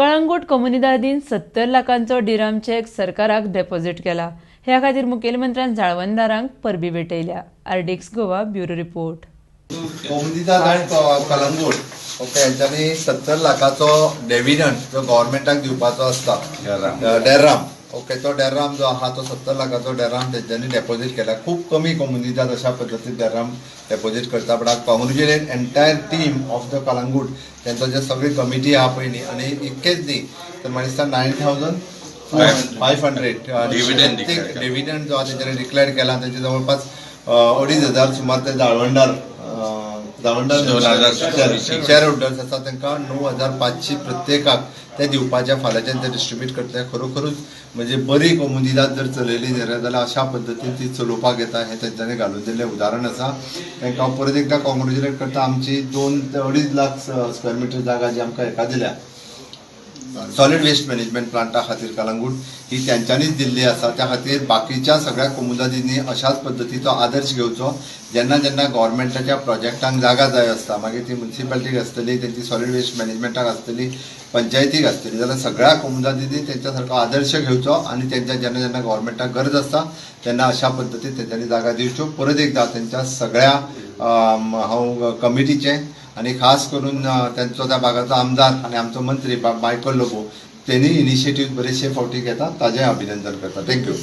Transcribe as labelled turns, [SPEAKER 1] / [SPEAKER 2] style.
[SPEAKER 1] Calangute कोमुनिदादीन 70 लाखांचो drum check सरकाराक डेपॉझिट केला. ह्या खातीर मुखेलमंत्र्यान जाळवणदारांक परबी भेटयल्या. RDX Goa, bureau report.
[SPEAKER 2] कोमुनिदाद आनी कलंगूट, ओके, हेंच्यांनी 70 लाखाचो डेविडंड जो गव्हर्मेंटाक दिवपाचो आसता, डेर्राम, ओके, तो डेर्राम जो आहा, तो 70 लाखाचो डेर्राम तेंच्यांनी डेपॉझीट केला. खूब कमी कोमुनिदाद अशा पद्दतीन डेर्राम डेपॉझीट करता, but I congratulate entire team of the Calangute. तेंचो जे सगळी कमिटी आहा पळय न्ही, आनी इतकेच न्ही तर म्हाका दिसता 9500
[SPEAKER 3] Dividend declare केला.
[SPEAKER 2] डिव्हिडंड जो आहा तेंच्यांनी डिक्लेअर केला. तेंचे जवळपास 2500 सुमार ते जाळवणदार
[SPEAKER 3] 2000
[SPEAKER 2] शेअर होल्डर्स आसा, तांकां 9500 प्रत्येकाक ते दिवपाच्या फाल्यांच्यान ते डिस्ट्रीब्यूट करतले. खरोखरूच म्हणजे बरी कोमुनिदाद जर चलयली जाल्यार अशा पद्दतीन ती चलोवपाक येता, हें तेंच्यांनी घालून दिल्लें उदाहरण आसा. तांकां हांव परत एकदां कॉंग्रेच्युलेट करता. आमची 2 ते 2.5 लाख स्क्वेअर मिटर जागा जी आमकां हेका दिल्या, सॉलिड वेस्ट मॅनेजमेंट प्लांटा खातीर कलंगूट, ही तेंच्यांनीच दिल्ली आसा. त्या खातीर बाकीच्या सगळ्या कोमुनिदादींनी अशाच पद्दतीचो आदर्श घेवचो. जेन्ना जेन्ना गव्हर्मेंटाच्या प्रोजेक्टांक जागा जाय आसता, मागीर ती मुन्सिपालिटीक आसतली, तेंची सॉलिड वेस्ट मॅनेजमेंटाक आसतली, पंचायतीक आसतली, जाल्यार सगळ्या कोमुनिदादींनी तेंच्या सारको आदर्श घेवचो आनी तेंच्या जेन्ना जेन्ना गव्हर्मेंटाक गरज आसता तेन्ना अशा पद्दतीन तेंच्यांनी जागा दिवच्यो. परत एकदा तेंच्या सगळ्या हांव कमिटीचें आनी खास करून तेंचो त्या भागाचो आमदार आनी आमचो मंत्री मायकल लोबो, तेणी इनिशिएटीव बरेचशे फावटी घेता, ताजें अभिनंदन करता. Thank you.